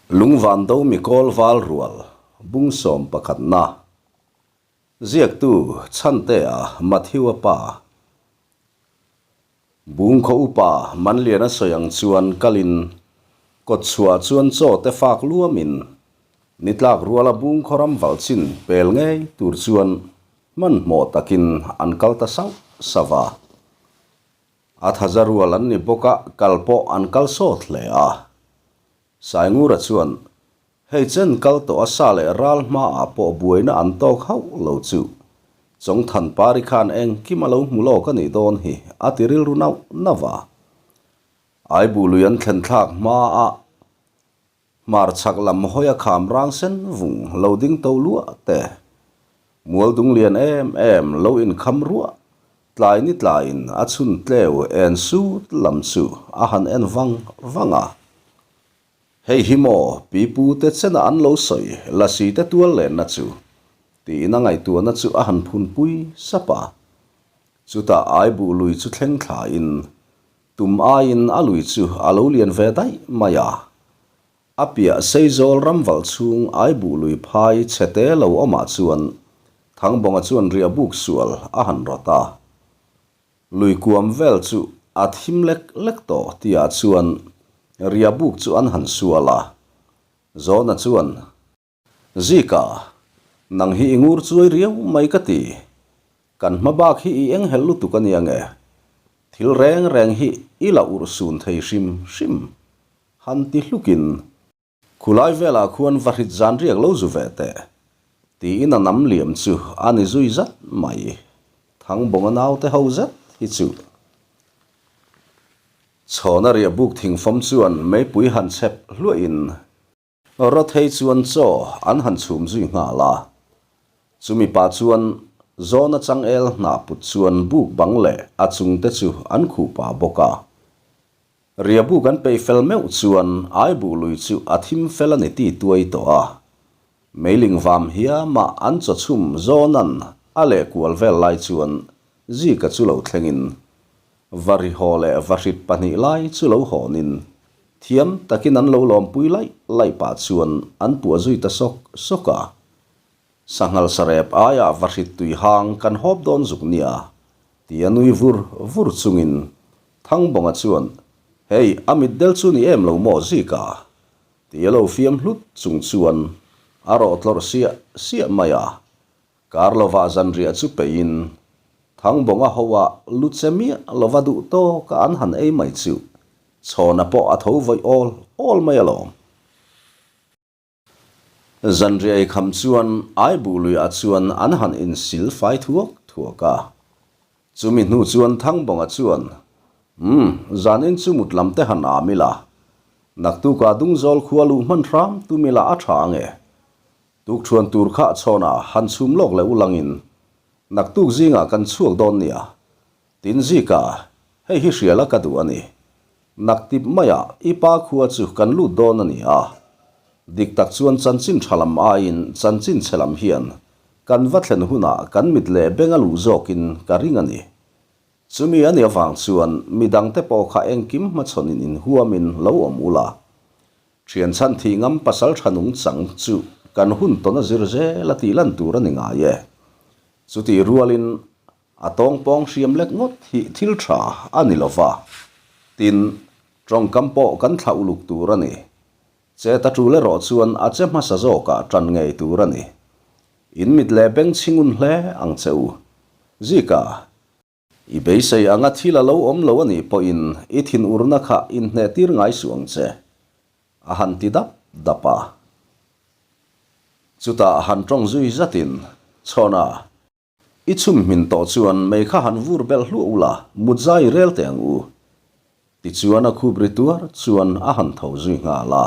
Lungvan do mikawl val rual bung sawm pakhatna ziaktu Chhantea Matthew-a pa Bung khaw upa Manliana sawi ang chuan kalin kawtchhuah chuan chaw te fak luamin ni tlak ruala bung khaw ram valh chin pel ngei tur chuan hmanhmawh takin an kal ta sauh sauh a. A thaza rual an ni bawk a, kal pawh an kal sawt hle a. Saingura chuan, Hei chen kal tawh a sa leh ral hmaah pawh buaina an tawk hauh lo chu. Chawngthan pari khan engkim a lo hmu lawk a nih dawn hi, a ti rilru nauh nauh a. Aibuh lui an thlen thlak hmaah Hmarchhak lam hawi a kham rang sen vung lo ding to luah te, mual dung lian em em lo inkham ruah tlai ni tlaiin a chhun tleu en sut lam chu a han en vang vang a. Hei hi maw pipu te chena an lo sawi lasi te tual lenna chu tiin a ngaihtuahna chu a han phunpui sap a. Chutah aibuh lui chu thleng thlain Tum aiin a lui chu a lo lian ve daih mai a. A piah Seizawl ramvalh chhung Aibuh lui phai chhete lo awmah chuan Thangbawnga chuan riahbuk sual a han rawt a. Lui kuam vel chu a thim lek lek tawh tihah chuan riahbuk chu an han sual a. Zawna chuan. Zika, nang hi i ngur chuai riau mai ka ti. Kan hma bak hi i enghelh lutuk a nia nge? Thil reng reng hi i la urh sun thei hrim hrim. Han ti hlukin, Khulai velah khuan va hrit zan riak lo zu ve teh. Tiin a nam liam chu a ni zui zat mai. Thangbawnga naute ho zet hi chu. Chhawna riah buk thingfawm chuan meipui han chhep hluahin, Rawthei chuan chaw an han chhum zui nghal a. Chumi pah chuan Zawna changel hnah put chuan buk bang leh a chungte chu an khuh pah bawk a. Ria buk an peih fel meuh chuan Aibuh lui chu a thim fel a ni ti tuai tawh a. Meiling vam hiama an chaw chhum Zawna'n a leh kual vel lai chuan Zika chu lo thlengin Vari haw leh vahrit pahnih lai chu lo hawnin thiam takin an lo lawmpui laih laih pah chuan an puah zui ta sawk sawk a. Sanghal sarep aiah vahrit tui hang kan hawp dawn zuk nia tia nui vur vur chungin Thangbawnga chuan, Hei, a mitdel chu ni em lo maw Zika? tia lo fiam hlut chung chuan a rawh tlawrh siah siah mai a. Kar lovah zanriah chu peiin Thangbawnga hoa lu che miah lova duh tawka an han ei mai chu chhawna pawh a tho vawih awl awl mai alawm. Zanriah ei kham chuan Aibuh luiah chuan an han insil fai thuak thuak a. Chumi hnu chuan Thangbawnga chuan, Umm, zanin chu mut lam te han am ila, naktukah Dungzawl khua luh hman hram tum ila a tha ange. Tukṭhuan tur kha chhawnah han chhum lawk leh ulangin naktuk zingah kan chhuak dawn nia. Tin Zika, hei hi hriala ka duh a ni. Naktip maiah i pa khua chu kan lut dawn a ni a. Dik tak chuan chanchin ṭha lam aiin chanchin chhe lam hian kan va thlen hunah kan mit leh beng a luh zawkin ka ring a ni. Chumi a nih avang chuan midangte pawh kha engkim hmachhawnin inhuamin lo awm ula. Thian chhan thih ngam pasal tha nung chang chu kan hun tawn a zir zel a tih lan tur a ni ngai e. Chutih rualin a tawngpawng hriam lek ngawt hi thil tha a ni lo va, tin, tawngkam pawh kan thlah uluk tur a ni. Chet a tul erawh chuan a che hmasa zawkah tan ngei tur a ni. In mit leh beng chhingun hle ang che u. Zika. I beisei anga thil a lo awm lo a nih pawhin i thinurna kha inhnehtir ngai suh ang che, a han ti dap dap a. Chutah han tawng zui zatin, Chhawna, i chhum hmin tawh chuan mei kha han vur belh hluah ula, mut zai i rel teh ang u. Tichuan a khup ri tuar chuan a han tho zui nghal a.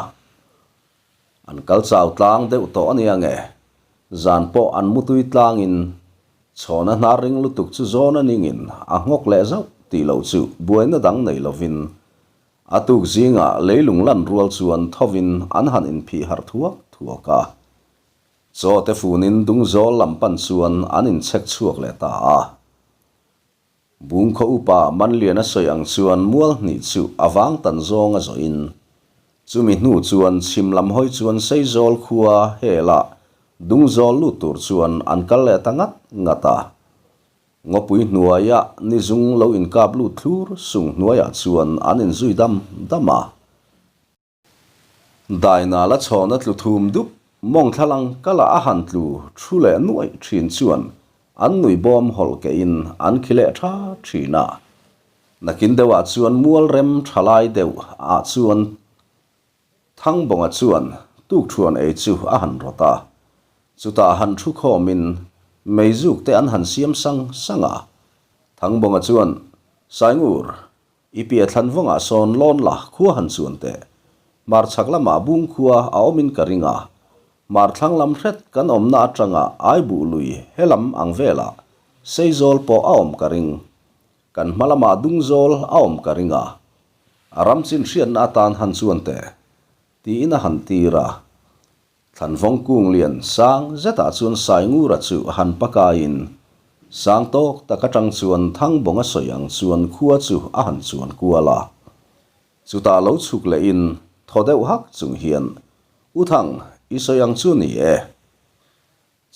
An kal chau tlang deuh tawh a nia nge? Zan pawh an mutui tlangin chhawna hnar ring lutuk chu zawn a ningin a nghawk leh zauh tih loh chu buaina dang nei lovin a tuk zingah leilung lan rual chuan thovin an han inphih harh thuak thuak a. Chaw te funin dungzawl lam pan chuan an inchhek chhuak leh ta a. Bungkhaw upa Manliana sawi ang chuan mual hnih chu a vang tan zawng a zawhin. Chumi hnu chuan chhim lam hawi chuan Seizawl khua hela Dungzawl lut tur chuan an kal leh ta ngat ngat a. Ngawpui hnuaia nizung lo inkap lut thlur sung hnuaiah chuan an inzui dam dam a. Daina la chhawna tlu thum dup mawng thlalang kala a han tlu thu leh nuaih thin chuan an nui bawm hawlh kehin an khi leh tha thin a. Nakin deuhah chuan mual rem tha lai deuh ah chuan Thangbawnga chuan tukthuan ei chu a han rawt a. Chutah han thu khawmin meizuk te an han siam sang sang a. Thangbawnga chuan, Saingur, I piah thlan vawngah sawn lawn la khua han chuan teh. Hmar chhak lamah bung khua a awmin ka ring a. Hmar thlang lam hret kan awmna atanga Aibuh lui he lam ang velah Seizawl pawh a awm ka ring. Kan hma lamah Dungzawl a awm ka ring a. A ram chin hriatna atan han chuan teh. Tiin a han tir a. Thlanvawng kung lian sang zetah chuan Saingura chu han pakaiin sang tawk tak atang chuan Thangbawnga sawi ang chuan khua chu a han chuan kual a. Chutah lo chhuk lehin thaw deuh hak chung hian, U Thang, i sawi ang chu ni e.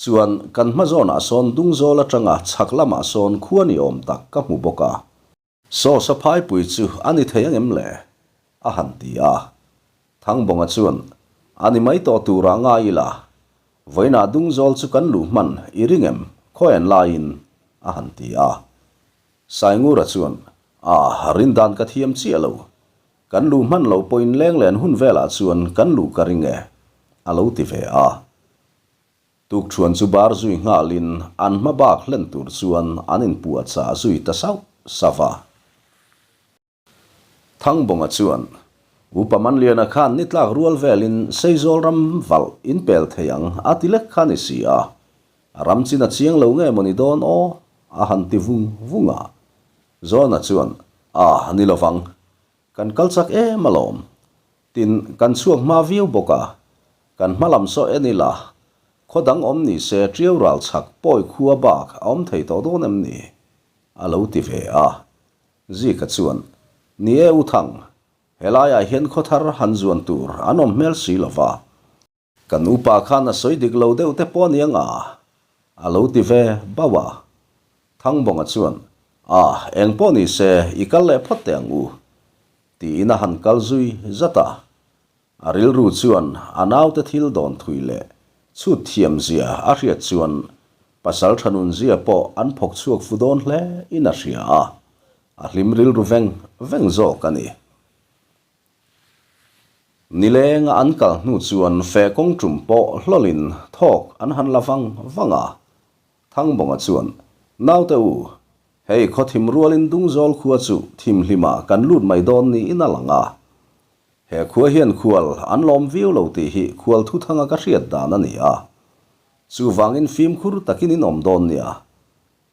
Chuan kan hma zawnah sawn Dungzawl atanga chhak lamah sawn khua ni awm tak ka hmu bawk a. Saw saphaipui chu a ni thei angem le? a han ti a. Thangbawnga chuan, A ni mai tawh turah ngai ila, vawiinah Dungzawl chu kan luh hman i ring em? Khawian laiin? a han ti a. Saingura chuan, A, rin dan ka thiam chiah lo. Kan luh hman loh pawhin lenglen hun velah chuan kan luh ka ring e, a lo ti ve a. Tukṭhuan chu bar zui nghalin an hma bak hlen tur chuan an inpuahchah zui ta sauh sauh a. Thangbawnga chuan, Upa Manliana khan ni tlak rual velin Seizawl ram valh inpel thei ang a ti lek kha ni si a, a ram chin a chiang lo nge maw ni dawn aw? a han ti vung vung a. Zawna chuan, A, ni lovang. Kan kal chak em alawm. Tin, kan chhuak hma viau bawk a, kan hma lam saw en ila, khaw dang awm ni se Tiau ral chhak pawi khua bak a awm thei tawh dawn em ni? a lo ti ve a. Zika chuan, Ni e U Thang, helaiah hian khaw thar han zuan tur an awm hmel si lo va, Kan upa khan a sawi dik lo deuh te pawh a ni ang a, a lo ti ve bauh a. Thangbawnga chuan, A, eng pawh ni se, i kal leh phawt teh ang u, tiin a han kal zui zat a. A rilru chuan a naute thil dawn thui leh chhut thiam zia a hriat chuan pasal tha nun zia pawh an phawk chhuak fu dawn hle in a hria a, a hlim rilru veng veng zawk a ni. Nilenga an kal hnu chuan feh kawng tum pawh hlawlin thawk an han la vang vang a. Thangbawnga chuan, Naute u, hei khaw thim rualin Dungzawl khua chu thimhlimah kan lut mai dawn niin a lang a. He khua hian khual an lawm viau lo tih hi khual thuthanga ka hriat dan a ni a. Chuvangin fimkhur takin in awm dawn nia.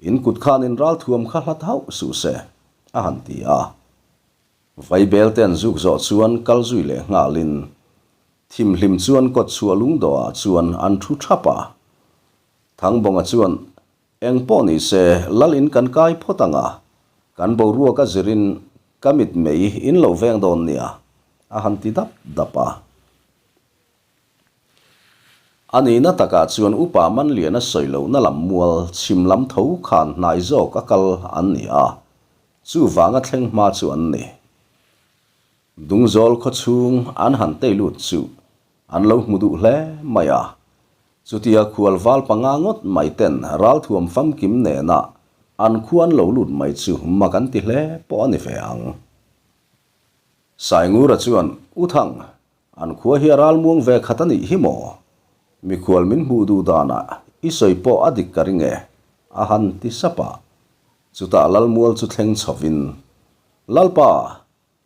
In kut khan in ralthuam kha hlat hauh suh se, a han ti a. Vaibel te an zuk zawh chuan kal zui leh nghalin thimhlim chuan kawt chhuah lungdawhah chuan an thu thap a. Thangbawnga chuan, Eng pawh ni se, lal in kan kai phawt ang a, kan boruak a zirin ka mit mei in lo veng dawn nia, a han ti dap dap a. A nihna takah chuan Upa Manliana sawi lohna lam mual chhim lam tho khan hnai zawk a kal an ni a, chuvanga thleng hma chu an ni. Dungzawl khaw chhung an han tei lut chu an lo hmu duh hle mai a, chutia khual val panga ngawt mai ten ralthuam famkim nena an khua an lo lut mai chu mak an ti hle pawh a ni ve ang. Saingura chuan, U Thang, An khua hi a ralmuang ve khat a nih hi maw? Mikhual min hmuh duh danah i sawi pawh a dik ka ring e, a han ti sap a. Chutah Lalmual chu thleng chhovin, Lalpa,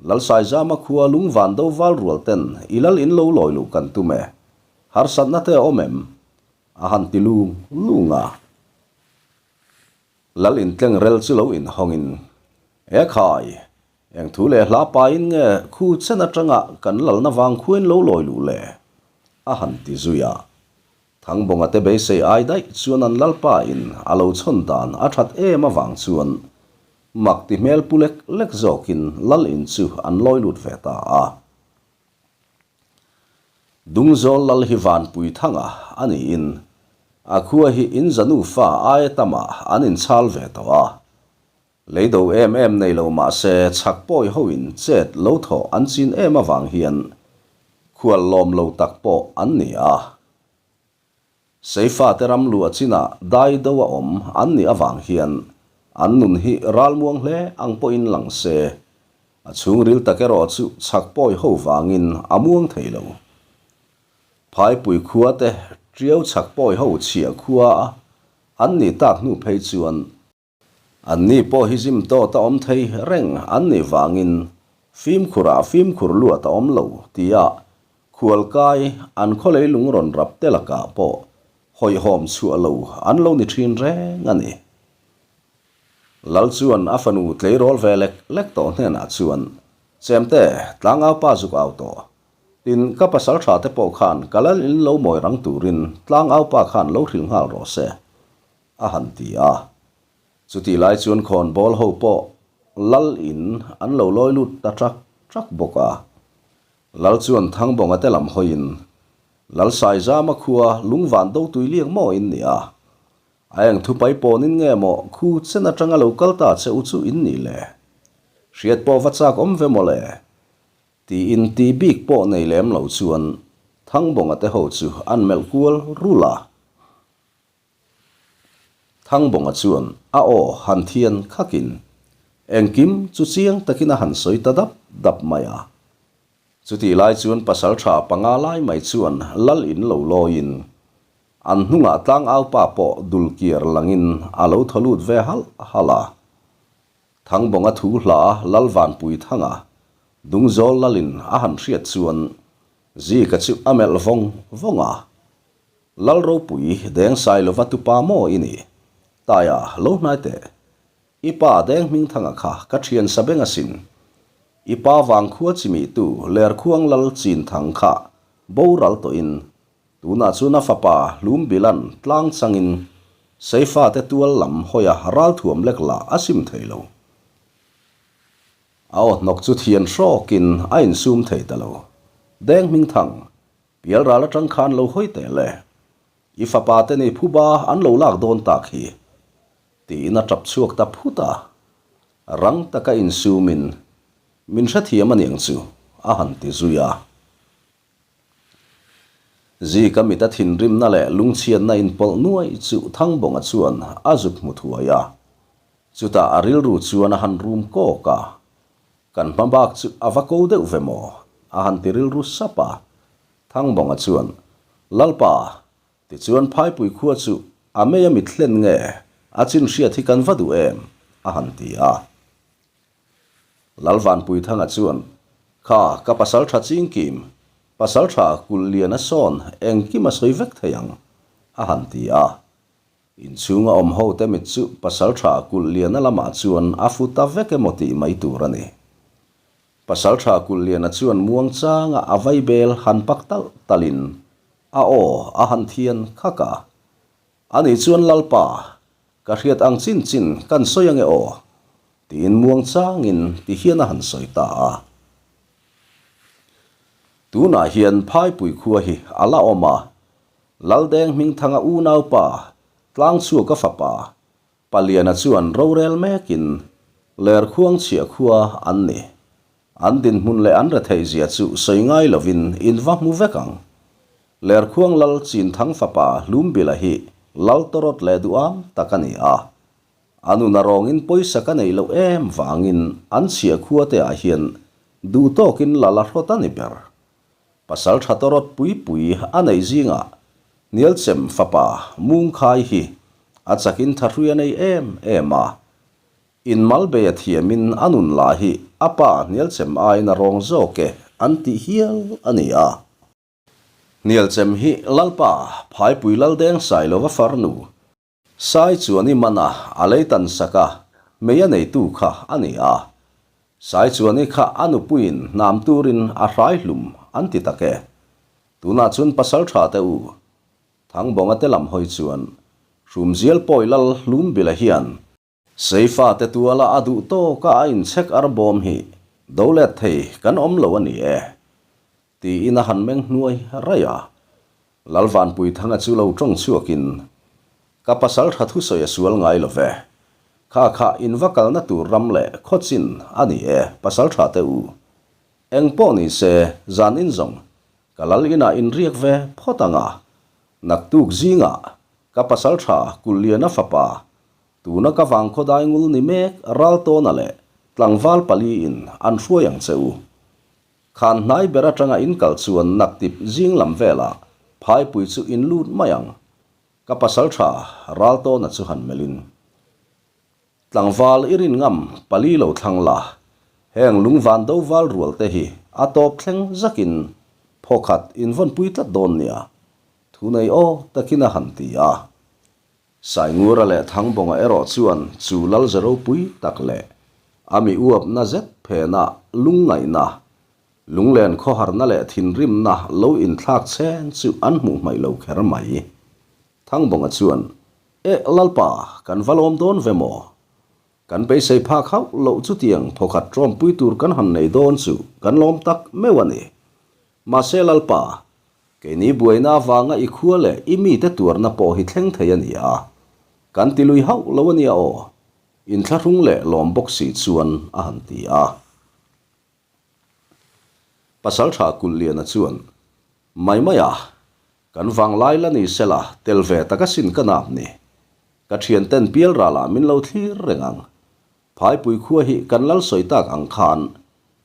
Lalsaizama khua lungvan do val rual ten i lal in lo lawi luh kan tum e, harsatna te a awm em? a han ti lung lung a. Lal intleng rel chu lo inhawngin, E khai, Eng thu leh hla pain nge khu chen atanga kan lalna vang khuain lo lawi luh le? a han ti zui a. Thangbawnga te beisei ai daih chuan an lalpa in a lo chhawn dan a that em avang chuan mak ti hmel pu lek lek zawkin lal in chu an lawi lut ve ta a. Dungzawl lal hi Vanpuithanga a niin a khua hi in zanu fa aia tamah an inchhal ve tawh a. Leido em em nei lo mah se chhak pawi hoin chet lo thawh an chin em avang hian khual lawm lo tak pawh an ni a. Seifate ram luah chinah dai do a awm an nih avang hian an nun hi ralmuang hle ang pawhin lang se, a chhungril tak erawh chu chhak pawi ho vangin a muang thei lo. Phaipui khua te Tiau chhak pawi ho chhiah khua a an nih tak hnu phei chuan Anni pawh hi zim tawt a awm thei reng an nih vangin fimkhurah fimkhur luat a awm lo tia khualkai an khawlei lung rawn rap te lakah pawh hawihhawm chhuah lo an lo ni thin reng a ni. Lal chuan a fanu tleirawl ve lek lek tawh hnenah chuan, Chemte, tlangau pa zuk au tawh. Tin, ka pasal tha te pawh khan ka lal in lo mawi rang turin tlangau pa khan lo hrilh nghal rawh se. A han ti a. Chutih lai chuan khawnbawl ho pawh Lal in an lo lawi lut ta ṭak ṭak bawk a. Lal chuan Thangbawnga te lam hawiin, Lal Saizama khua lungvan do tui liak maw in ni a? A eng thupai pawnin nge maw khu chen aṭanga lo kal ta che u chu in nih le? Hriat pawh va chak awm ve maw le? Tiin ti bik pawh nei lem lo chuan Thangbawnga te ho chu an melh kual rulh a. Thangbawnga chuan a aw han thian khakin engkim chu chiang takin a han sawi ta dap dap mai a. Chutih lai chuan pasaltha panga lai mai chuan lal in lo lawiin an hnungah tlangaupa pawh dul kiar langin a lo thaw lut ve halh halh a. Thangbawnga thu hla Lalvanpui Thanga Dungzawl lalin a han hriat chuan Zika chu a melh vawng vawng a. Lal ropui deng sai lova tupa maw i nih? Taia, lo hnai teh. I pa deng hmingthanga kha ka thian sa beng asin. I pa vangkhua chimihtu Lerkhuang Lal Chinthang kha boral tawhin tunah chuan a fapa Hlumbilan tlang changin Seifate tual lam hawia ralthuam lek lah a sim thei lo. A aw hnawk chu thian hrawkin a insum thei ta lo. Deng hmingthang, Pialral atang khan lo hawi teh le, i fapa te ni phuba an lo lak dawn tak hi, tiin a tap chhuak ta phut a. Rang taka insumin, Min hrethiam a niang chu, a han ti zui a. Zika mita thinrimna leh lungchhiatna inpawlh nuai chu Thangbawnga chuan a zuk hmu thuai a. Chutah a rilru chuan a han rum kawk a. Kan hma bak chu a va ko deuh ve maw? a han ti rilru sap a. Thangbawnga chuan, Lalpa, tichuan Phaipui khua chu a mei a mit hlen nge a chin hriat hi kan va duh em? a han ti a. Lalvanpuithanga chuan, Kha, ka pasal tha chingkim, pasal tha kulh lian a sawn engkim a sawi vek thei ang, a han ti a. Inchhunga awm ho te mit chu Pasaltha Kulhliana lamah chuan a fu ta vek emaw tih mai tur a ni. Pasaltha Kulhliana chuan muangchanga a vaibel han pak talh talhin a aw a han thian khak a. Ani chuan Lalpa, ka hriat ang chin chin kan sawi ange aw, tiin muangchangin ti hian a han sawi ta a. Tunah hian Phaipui khua hi a la awm a, Laldeng Hmingthanga unaupa Tlangchhuaka fapa Paliana chuan rorel mekin Lerkhuang chhiah khua an ni. An dinhmun leh an retheihzia chu sawi ngai lovin in va hmu vek ang. Lerkhuang Lal Chinthang fapa Hlumbila hi Lal tawrawt leh duham tak a ni a. A nuna rawngin pawisa ka neih loh em vangin an chhiah khua te ah hian duhtawkin lal a hrawt a ni ber. Pasal tha tawrawt pui pui a neih zingah Hnialchem fapa Mungkhai hi a chakin thahrui a nei em em a. Inmalbei a thiamin a nun lah hi a pa Hnialchem aiin a rawng zawk e an tih hial a ni a. Hnialchem hi Lalpa Phaipui Laldeng Sailova farnu Sai chuan i man a, a lei tan sak a, mei a neitu kha a ni a. Sai chuan i kha a nupuiin hnam turin a hrai hlum an ti tak e. Tunah chuan pasal tha te u. Thangbawnga te lam hawi chuan Hrumzial pawi lal Hlumbila hian Seifa te tuala a duh tawka a inchhek ar bawm hi do let thei kan awm lo a ni e. Tiin a han meng hnuai raih a. Lalvanpuithanga chu lo tawng chhuakin, Ka pasal tha thusawi a sual ngai lo ve. Kha kha in va kalna tur ram leh khaw chin a ni e, pasal tha te u. Eng pawh ni se, zan in zawng ka lal inah in riak ve phawt ang a. Naktuk zingah ka pasal tha Kulliana fapa tuna ka vangkhaw daingul ni mek Raltawna leh tlangval paliin an hruai ang che u. Khan hnai ber atanga in kal chuan naktip zing lam velah phaipui chu in lut mai ang. Ka pasal tha Raltawna chu han melhin. Tlangval i rin ngam pali lo thlang la, heng lungvan do val rual te hi a tawp thleng zakin phawkhat in vawnpui tlat dawn nia, thu nei aw takin a han ti a. Saingura leh Thangbawnga erawh chuan chu Lalza ropui tak leh a mi uapna zet phena lungngaihna, lunglen khawharna leh thinrimna lo inthlak chhen chu an hmuh hmaih lo kher mai. Thangbawnga chuan, Eh Lalpa, kan va lawm dawn ve maw? Kan beisei phak hauh loh chutiang thawkhat tawmpui tur kan han nei dawn chu kan lawm tak meuh a ni. Mahse Lalpa, keini buaina avanga i khua leh i mite tuarna pawh hi thleng thei a ni a, kan ti lui hauh lo a nia aw, inthlahrung leh lawm bawk si chuan a han ti a. Pasaltha Kulhliana chuan, Mai mai a, Kan vanglai la ni sela, tel ve tak asin ka nap ni. Ka thianten pialralah min lo thlir reng ang. Phaipui khua hi kan lal sawi tak ang khan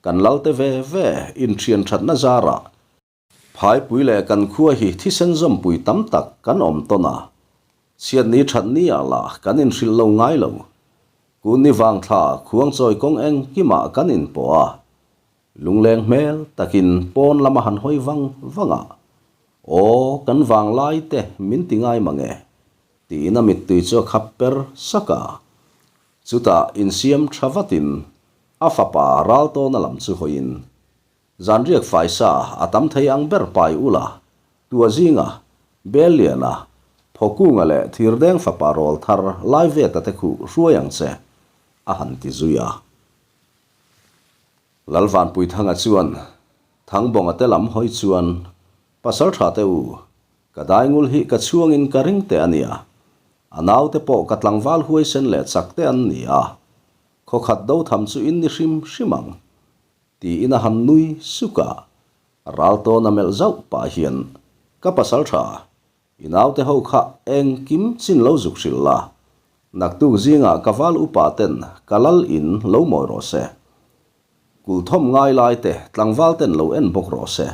kan lal te ve ve inthian thatna zarah Phaipui leh kan khua hi thisen zawmpui tam tak kan awm tawn a, chhiatni thatni ah lah kan inhrilh lo ngai lo. Kunni vangthla khuangchawi kawng engkimah kan inpawh a, Lungleng hmel takin pawn lama han hawi vang vang a, Aw, kan vanglai te min ti ngai mang e, tiin a mittui chu a khap per sak a. Chutah insiam tha vatin a fapa Raltawna lam chu hawiin, Zanriak faisa a tam thei ang ber pai ula, tua zinga, Belliana, Phawkunga leh Thirdeng fapa rawlthar Laiveta te khuh hruai ang che, a han ti zui a. Lalvanpuithanga chuan Thangbawnga te lam hawi chuan, Pasal tha te u, ka daingul hi ka chhuangin ka ring teh a nia. A naute pawh ka tlangval huaisen leh chak te an ni a, khawkhat do tham chu in ni hrim hrim ang, tiin a han nui suk a. Raltawn a melh zauh pah hian, Ka pasal tha, I naute ho kha engkim chin lo zuk hrilh la, naktuk zingah ka val upa ten ka lal in lo mawi rawh se. Kulthawm ngai lai te tlangval ten lo en bawk rawh se.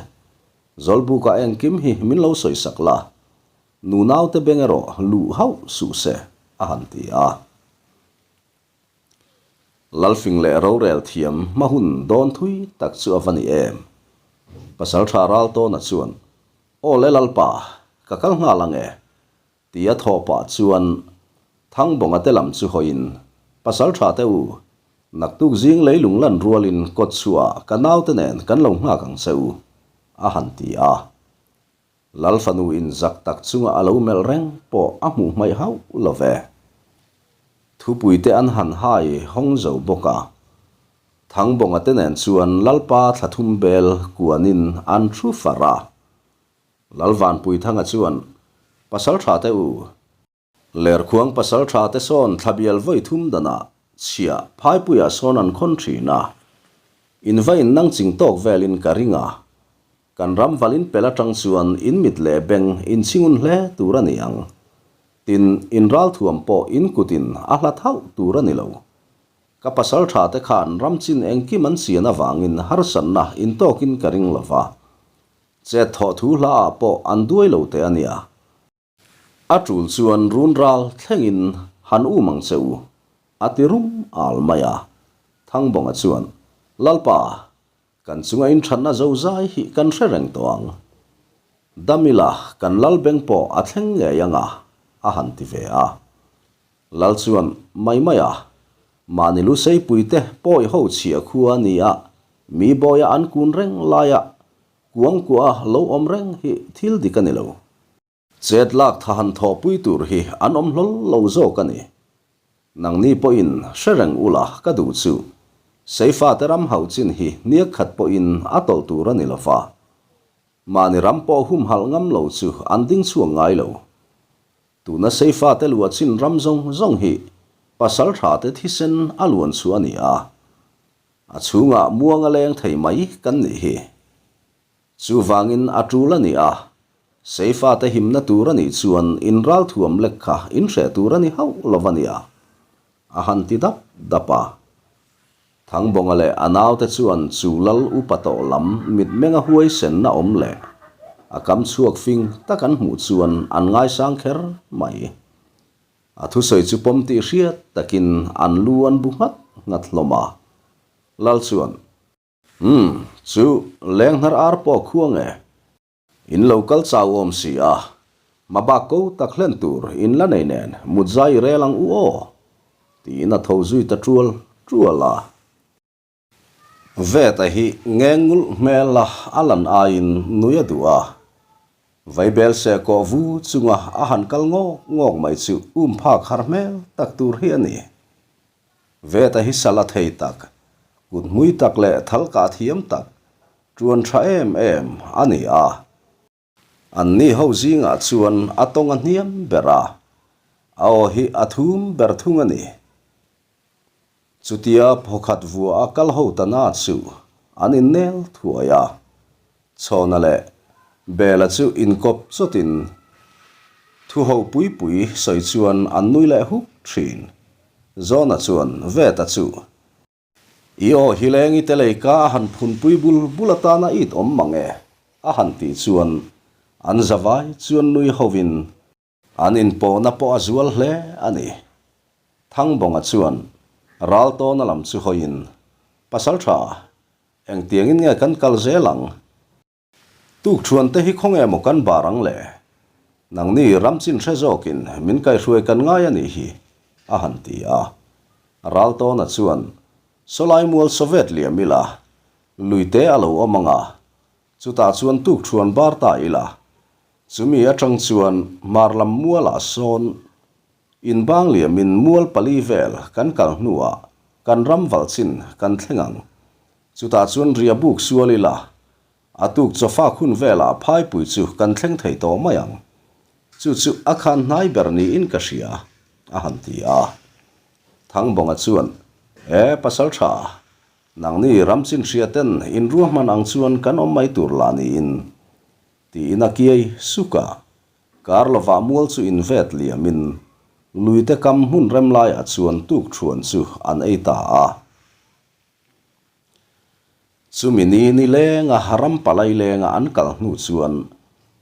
Zawlbukah engkim hi min lo sawisak la, nu naute beng erawh luh hauh suh se, a han ti a. Lalfing leh rorel thiam hma hun dawn thui tak chu a va ni em? Pasaltha Raltawna chuan, Aw le Lalpa, ka kal nghal ang e, tia thaw pah chuan Thangbawnga te lam chu hawiin, Pasaltha te u, naktuk zing leilung lan rualin kawtchhuah ka naute nen kan lo nghak ang che u, a han ti a. Lal fanu in zak tak chunga a lo melh reng pawh a hmuh hmaih hauh lo ve. Thupui te an han hai hawng zo bawk a. Thangbawnga te nen chuan Lalpa thla thum bel kuanin an thu far a. Lalvanpuithanga chuan, Pasaltha te u, Lerkhuang pasaltha te sawn thlabial vawi thum danah chhia phaipuiah sawn an khawn thin a, in va in nang ching tawk velin ka ring a, kan ram valin pel atang chuan in mit leh beng in chhingun hle tur a ni ang. Tin, in ralthuam pawh in kutin a hlat hauh tur a ni lo. Ka pasaltha te khan ram chin engkim an chian avangin harsatna in tawkin ka ring lova, chet thawh thu hla ah pawh an duai lo teh a nia. A tul chuan run ral thlengin han um ang che u, a ti rum al mai a. Thangbawnga chuan, Lalpa, kan chunga inthatna zozai hi kan hre reng tawh ang. Dam ila kan lal beng pawh a thleng ngei ang a, a han ti ve a. Lal chuan, Mai mai a, mahni luseipuite pawi ho chhia khua ni a, mi bawia an kun reng laia kuangkuah lo awm reng hi thil dik a ni lo. Chet lak tha han thawhpui tur hi an awm hlawl lo zawk a ni. Nangni pawhin hre reng ula ka duh chu. Seifate ram hauh chin hi hniak khat pawhin a tawlh tur a ni lova. Mahni ram pawh humhalh ngam lo chu an ding chhuak ngai lo. Tuna Seifate luah chin ram zawng zawng hi pasal thate thisen a luan chhuah a ni a, a chhungah muang a leng thei mai kan nih hi. Chuvangin a tul a ni a, Seifate himna tur a nih chuan inralthuam lek kha inhreh tur a ni hauh lo a nia, a han ti dap dap a. Thangbawnga leh a naute chuan chu lal upa tawh lam mitmenga huaisenna awm leh a kam chhuak fing tak an hmuh chuan an ngaisang kher mai. A thusawi chu pawm tih hriat takin an lu an bu nghat nghat hlawm a. Lal chuan, Umm, chu lenghnar ar pawh khuang e. In lo kal chau awm si a, hmabak ko tak hlen tur in la nei nen mut zai i rel ang u aw, tiin a tho zui ta tual tual a. Veta hi ngeng ngulh hmel a a lan aiin nui a duh a, vaibel seh kawh vu chunga a han kal ngawk ngawk mai chu um phak har hmel tak tur hi a ni. Veta hi sala thei tak, kut hmui tak leh thal kah thiam tak, ṭuan ṭha em em a ni a. Anni ho zingah chuan a tawng a hniam ber a, a aw hi a thum ber thung a ni. Chutia phawkhat vua a kal ho ta na chu an innel thuai a. Chhawna leh Bela chu inkawp chawtin thu ho pui pui sawi chuan an nui leh huk thin. Zawna chuan Veta chu, I aw hi lengi te lei ka a han phunpui bul bul atana it awm mang e, a han tih chuan an zavai chuan nui hovin an inpawhna pawh a zual hle a ni. Thangbawnga chuan Raltawna lam chu hawiin, Pasaltha, Engtiangin nge kan kal zel ang? Tukṭhuan te hi khawnge maw kan bar ang le? Nangni ram chin hre zawkin min kaihruai kan ngai a nih hi, a han ti a. Raltawna chuan, Sawlai mual Soviet liam ila, luite a lo awm ang a, chutah chuan tukṭhuan bar ta ila, chumi aṭang chuan hmar lam mualah sawn Inbang liamin mual pali vel kan kal hnuah kan ram valh chin kan thleng ang. Chutah chuan ria buk sual ila, a tuk chawfak hun velah phaipui chu kan thleng thei tawh mai ang. Chu chu a khan hnai ber niin ka hria, a han ti a. Thangbawnga chuan, E pasal tha, nangni ram chin hria ten in ruahman ang chuan kan awm mai tur lah niin, tiin a kiai suk a. Kar lovah mual chu invet liamin luite kam hmun rem laiah chuan tukṭhuan chu an ei ta a. Chumi ni ni lenga ram palai lenga an kal hnu chuan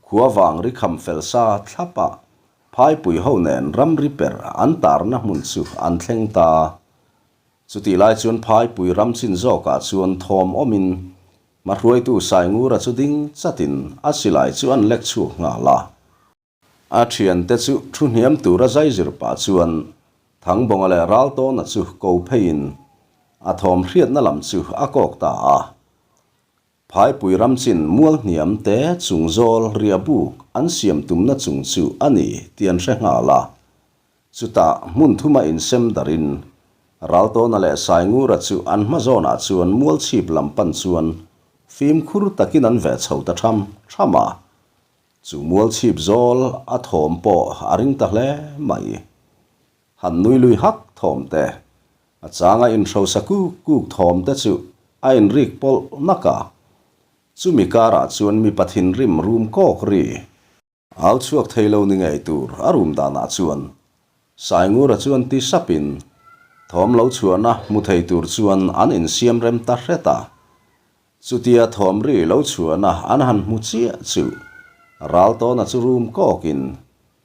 khua vang ri kham fel sa thlapa phaipui ho nen ramri per an tarna hmun chu an thleng ta. Chutih lai chuan phaipui ram chin zawkah chuan thawm awmin Hmahruaitu Saingura chu ding chatin a silai chu an lek chhuak nghal a. A thiante chu thu hniam tura zai zir pah chuan Thangbawnga leh Raltawna chu ko pheiin a thawm hriatna lam chu a kawk ta a. Phaipui ram chin mual hniam te chung zawl ria buk an siam tumna chung chu a ni tih an hre nghal a. Chutah hmun thuma insem darin Raltawna leh Saingura chu an hma zawnah chuan mualchhip lam pan chuan fimkhur takin an veh chho ta tham tham a. Chu mualchhip zawl a thawm pawh a ring ta hle mai. Han nui lui hak thawm te, a changa inhrosa kuk kuk thawm te chu a inrik pawlh nak a. Chumi karah chuan mipa thinrim rum kawk ri Au chhuak thei lo ni ngei tur a rum danah chuan Saingura chuan ti sapin thawm lo chhuahna hmu thei tur chuan an insiam rem ta hret a. Chutia thawm ri lo chhuahna an han hmu chiah chu Raltawna chu rum kawkin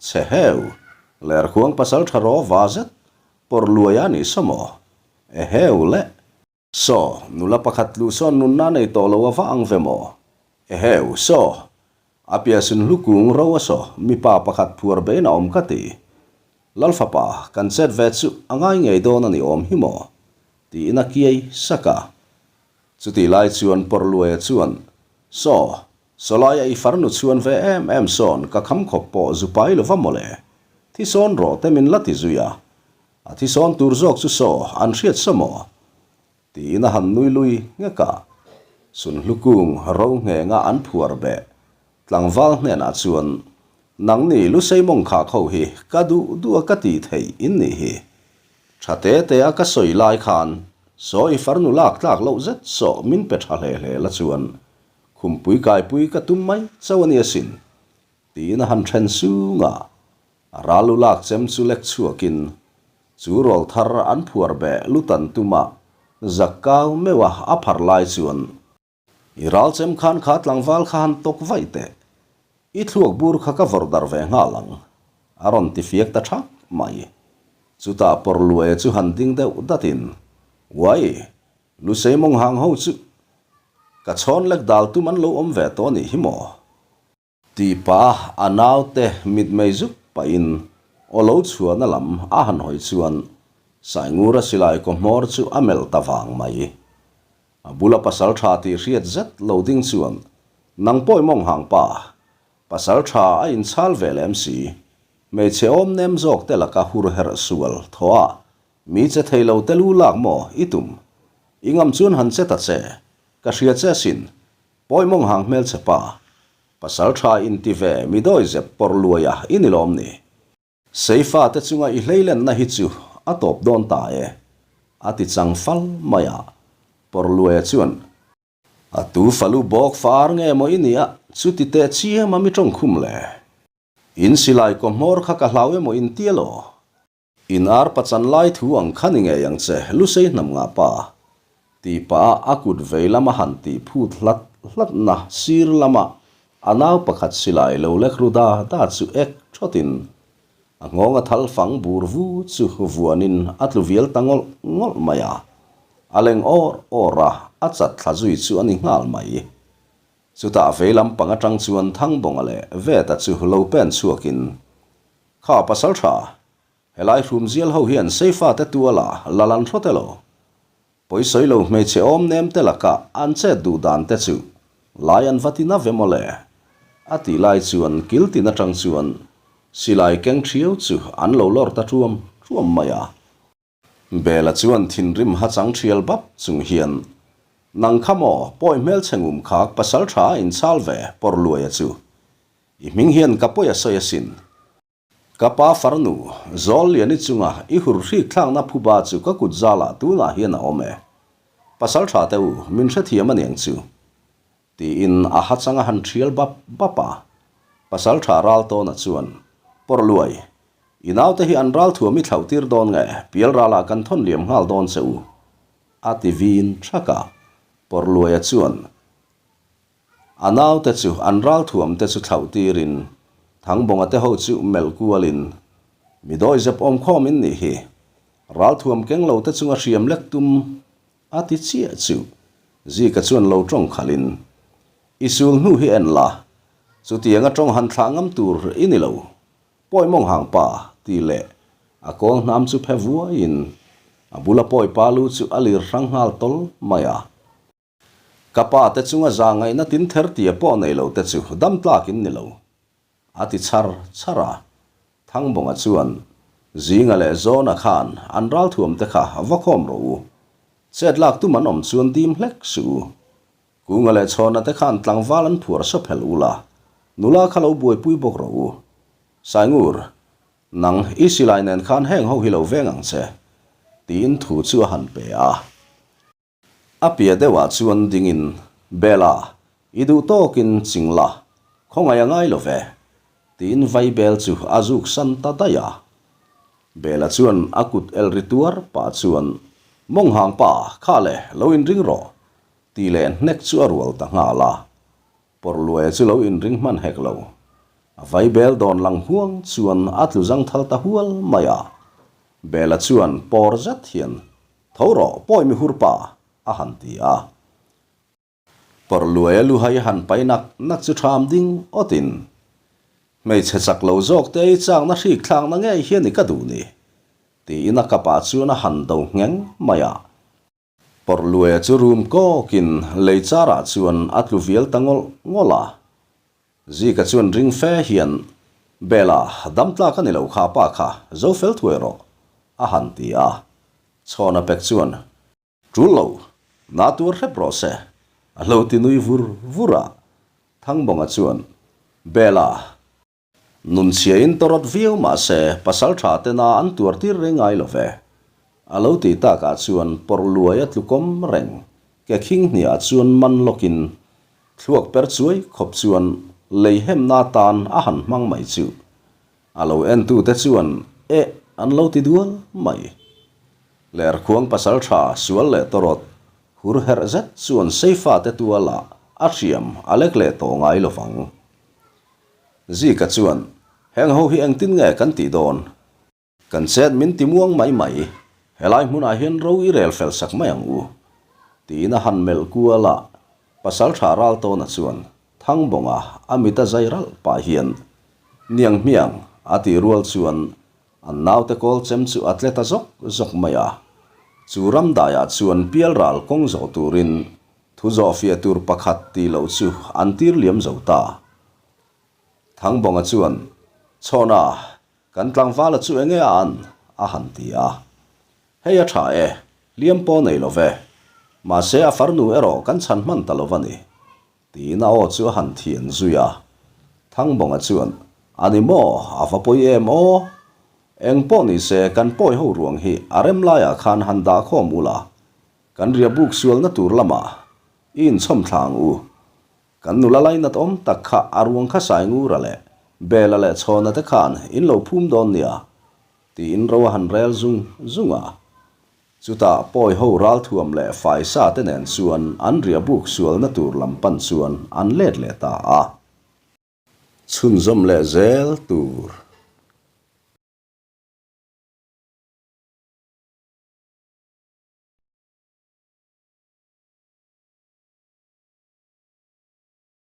che heu Lerkhuang pasal tha raw va zet pawr luai a nih saw maw? Eheu le! Saw, nula pakhat tlu sawn nunna nei tawh lo a va ang ve maw? Eheu, saw, a piahsin hlu kung ro a saw, mipa pakhat phuar bein a awm ka ti. Lalfapa, kan chet ve chu a ngai ngei dawn a ni awm hi maw? tiin a kiai sak a. Chutih lai chuan Pawrhluaia chuan, Saw, sawlaia i farnu chhuan ve em em sawn ka kham khawp pawh zu pai lo va mawle. Thi sawn rawh te min la ti zui a. A thisawn tur zawk chu saw an hriat sa maw? Tiin a han nui lui nghek a. Sunhlu kung ro nghenga an phuar beh. Tlangval hnenah chuan, Nangni Lusei mawngkhak ho hi ka duh duh a ka tih theih in nih hi. Tha te te a ka sawi lai khan saw i farnu lak tlak loh zet sawh min pe tha hle hle la chuan khumpui kaipui ka tum mai chauh a ni asin tiin a han then sung a. A ral lu lak chem chu lek chhuakin chu rawl thar an phuar beh lutan tuma zak kau meuh a a phar lai chuan I ral chem khan kha tlangval kha han tawk vaih teh. I thluak bur kha ka vawrh darh ve nghal ang. A rawn ti fiak ta thak mai. Chutah pawr luaia chu han ding deuh datin, Uai, Lusei mawng hang ho chu ka chhawn lek dal tum an lo awm ve tawh anih hi maw? Tih pah a naute mitmei zuk pahin aw lo chhuahna lam a han hawi chuan Saingura silai kaw hmawr chu a melh ta vang mai. A bula pasal tha tih hriat zet lo ding chuan, Nang pawh i mawng hang pa, pasal tha a inchhal ve lem si, hmeichhe awm nem zawk te laka hur herh sual thaw a, mi che thei lo te lu lak maw i tum? I ngam chuan han che ta che, ka hria che asin, Pawi mawng hang hmelchhe pa, pasal tha in ti ve mi dawi zep pawr luai a i ni lawm ni? Seifa te chunga i hleilenna hi chu a tawp dawn ta e, a ti chang fal mai a. Pawr luaia chuan, A tu falu bawk far nge maw i nia, chuti teh chiam a mi tawng khum le? In silai kaw hmawr kha ka hlau emaw in ti elaw? In ar pachan lai thu ang kha ni ngei ang che, Lusei hnam ngah pa. Ti pah a a kut vei lama han tih phut hlat hlatna sir lama a nau pakhat silai lo lek ru da da chu ek thawtin a nghawng a thal fang bur vu chu vuanin a tlu vial ta ngawlh ngawlh mai a, a leng awr awr a, a chat thla zui chu a ni nghal mai. Chutah vei lam pang atang chuan Thangbawnga leh Veta chu lo pen chhuakin Kha pasal tha, helai hrumzial ho hian Seifa te tuala lal an hrawt elo? Pawisawi lo hmeichhe awm nem te laka an chet duh dan te chu lai an va ti na ve mawle. A tih lai chuan kil tin atang chuan silai keng thiau chu an lo lawr ta tuam tuam mai a. Bela chuan thinrim ha chang thial bap chung hian, Nang kha maw, pawi hmelchhe ngum khak pasal tha a inchhal ve, Pawrluaia chu. I hming hian ka pawi a sawi asin. Ka pa farnu, Zawlliani chunga i hur hrik thlakna phuba chu ka kut zalah tunah hian a awm e. Pasal tha te u, min hrethiam aniang chu. Tiin a ha changa han thial bap bap a. Pasal tha Raltawna chuan, Pawrhluai, i naute hi an ralthuam i thlauh tir dawn nge, pialralah kan thawn liam nghal dawn che u. A ti vin thak a. Pawrhluaia chuan, A naute chu an ralthuam te chu thlauh tirin Thangbawnga te ho chu melh kualin, Mi dawizep awm khawm in nih hi, ralthuam keng lo te chunga hriam lek tum a ti chiah chu Zika chuan lo tawng khalhin, I sul hnu hi en la, chutianga tawng han thlah ngam tur i ni lo, pawi mawng hang pa tih leh a kawl hnam chu phe vuaiin a bula pawi pa lu chu a lir hrang nghal tawl mai a. Ka pa te chunga za ngaihna tin ther tia pawh nei lo te chu dam tlak in ni lo, a ti chhar chhar a. Thangbawnga chuan, Zinga leh Zawna khan an ralthuam te kha va khawm rawh u. Chet lak tum an awm chuan dim hlek suh u. Kunga leh Chhawna te khan tlangval an phuar sawp helh ula, nula kha lo buaipui bawk rawh u. Saingur, nang i silai nen khan heng ho hi lo veng ang che, tiin thu chu a han pe a. A piah deuhah chuan dingin, Bela, i duh tawkin ching la, khawngaih a ngai lo ve, tiin Vaibel chu a zuk san ta daih a. Bela chuan a kut el ri tuar pah chuan, Mawng hang pa, kha le, lo inring rawh, tih leh hnek chu a rual ta nghal a. Pawrhluaia chu lo inring hman hek lo. A Vaibel dawn lang huang chuan a tlu zang thal ta hual mai a. Bela chuan pawr zet hian, Tho rawh, pawi mi hur pa, a han ti a. Pawrhluaia luhai han pai nak nak chu ṭham ding awtin, Hmeichhe chak lo zawk te ei chakna hrik thlakna ngei hian i ka duh ni, tiin a kapah chuan a han do ngheng mai a. Pawrhluaia chu rum kawkin lei charah chuan a tlu vial ta ngawlh ngawlh a. Zika chuan ring fe hian, Bela, dam tlak a ni lo kha pa kha, zo fel thuai rawh, a han ti a. Chhawna pek chuan, Tul lo, na tuar hrep rawh se, a lo ti nui vur vur a. Thangbawnga chuan, Bela, Nun chhiain tawrawt viau mah se pasal tha tena an tuar tir reng ngai lo ve. A lo ti takah chuan pawrh luai a tlukawm reng, ke khing hniah chuan man lawkin thluak per chuai khawp chuan lei hemna atan a han hmang mai chu. A lo entute chuan eh an lo ti dual mai. Lerkhuang pasal tha sual leh tawrawt hur herh zet chuan Seifate tualah a hriam a lek leh tawh ngai lo vang. Zika chuan, Heng ho hi engtin nge kan tih dawn? Kan chet min ti muang mai mai, helai hmunah hian ro i rel fel sak mai ang u. Tiin a han melh kual a, Pasaltha Raltawna chuan Thangbawnga a mit a zai ralh pah hian, Niang hmiang, a tih rual chuan an naute kawl chem chu a tle ta zawk zawk mai a. Chu ramdaiah chuan pialral kawng zawh turin Thu zawhfiah tur pakhat tih loh chu an tir liam zo ta. Thangbawnga chuan, Chhawna, kan tlangvala chu enge a an? a han ti a. Hei a tha e, hliam pawh nei lo ve. Mahse a farnu erawh kan chhan hman ta lo va ni. Tiin a aw chu a han thian zui a. Thangbawnga chuan, A ni maw, a va pawi em aw? Eng pawh ni se kan pawi ho ruang hi a rem laiah khan han dah khawm ula, Kan ria buk sualna tur lamah i inchhawm thla ang u. Kan nula lainat awm tak kha a ruang kha Saingura leh Bela leh Chhawna te khan in lo phum dawn nia, tiin ro a han rel zung zung a. Chutah pawi ho ralthuam leh faisa te nen chuan an ria buk sualna tur lam pan chuan an let leh ta a. Chhunzawm leh zel tur.